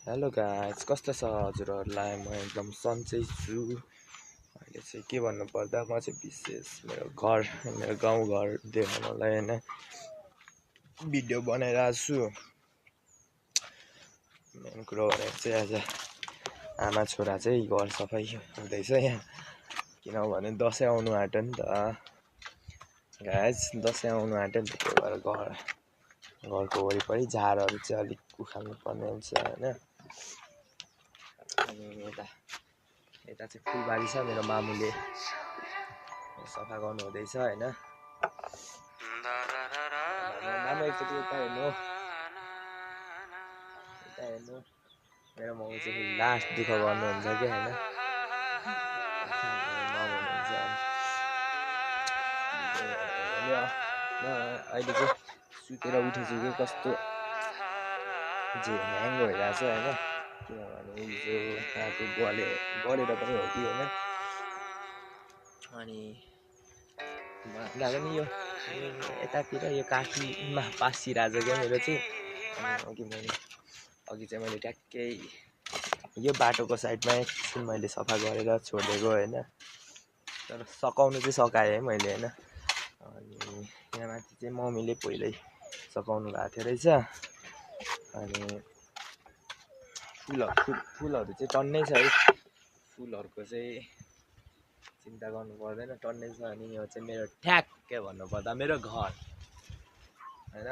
Hello guys, कस्तो छ हजुरहरूलाई? म एकदम सन्चै छु। अहिले चाहिँ के भन्नु पर्दा म चाहिँ विशेष मेरो गाउँघर देखाउनलाई होइन भिडियो बनाइरहेको छु। मेन कुरो भनेको चाहिँ आज आमा छोरा चाहिँ घर सफाइ हुँदैछ यहाँ, किनभने दसैँ आउनु आँट्यो नि त गाइस। दसैँ आउनु आँट्यो नि त, त्यही भएर घरको वरिपरि झारहरू चाहिँ अलिक उखाल्नु पर्ने हुन्छ होइन। अनि यता चाहिँ फुलबारी छ, मेरो मामुले सफा गर्नु हुँदैछ होइन। मामु एकचोटि यता हेर्नु, मेरो मामु चाहिँ लास्ट दुःख गर्नुहुन्छ कि होइन। मामु हुनुहुन्छ अहिले चाहिँ सुतेर उठेछु कि कस्तो ह्याङ भइरहेछ होइन। किनभने हिजो राति गलेर पनि हो कि होइन। अनि भन्दा पनि यो यतातिर यो काखीमा पासिरहेछ क्या मेरो चाहिँ। अघि चाहिँ मैले ट्याक्कै यो बाटोको साइडमा एकछिन मैले सफा गरेर छोडिदिएको होइन। तर सकाउनु चाहिँ सकाएँ है मैले होइन। अनि यहाँ माथि चाहिँ मम्मीले पहिल्यै सकाउनु भएको थियो रहेछ। अनि फुलहरू चाहिँ टन्नै छ है, फुलहरूको चाहिँ चिन्ता गर्नु पर्दैन, टन्नै छ। अनि यो चाहिँ मेरो ठ्याक्कै भन्नुपर्दा मेरो घर होइन।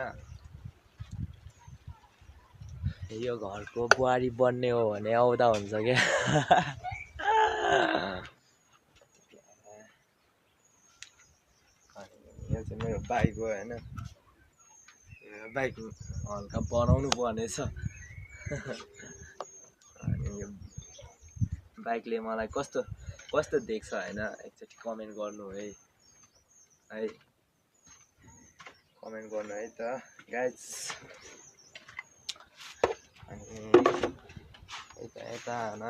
यो घरको बुहारी बन्ने हो भने आउँदा हुन्छ क्या। यो चाहिँ मेरो बाइक हो होइन। बाइक हल्का बनाउनु पर्नेछ। अनि यो बाइकले मलाई कस्तो देख्छ होइन, एकचोटि कमेन्ट गर्नु है कमेन्ट गर्नु है त गाइस। अनि यता होइन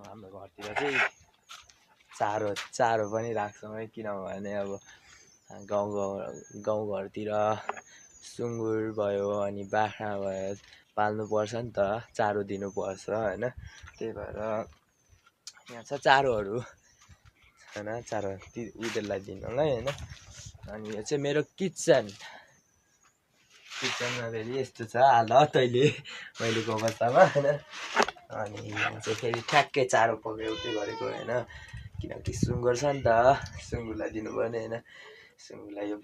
हाम्रो घरतिर चाहिँ चारो पनि राख्छौँ है। किनभने अब गाउँघरतिर सुँगुर भयो अनि बाख्रा भयो पाल्नुपर्छ नि त, चारो दिनुपर्छ होइन। त्यही भएर यहाँ छ चारोहरू होइन, चारो उनीहरूलाई दिनुलाई होइन। अनि यो चाहिँ मेरो किचनमा फेरि यस्तो छ हालत अहिले अहिलेको अवस्थामा होइन। अनि यहाँ चाहिँ फेरि ठ्याक्कै चारो पकाउँदै गरेको होइन, किनकि सुँगुर छ नि त, सुँगुरलाई दिनुपर्ने होइन। सुँगुरलाई यो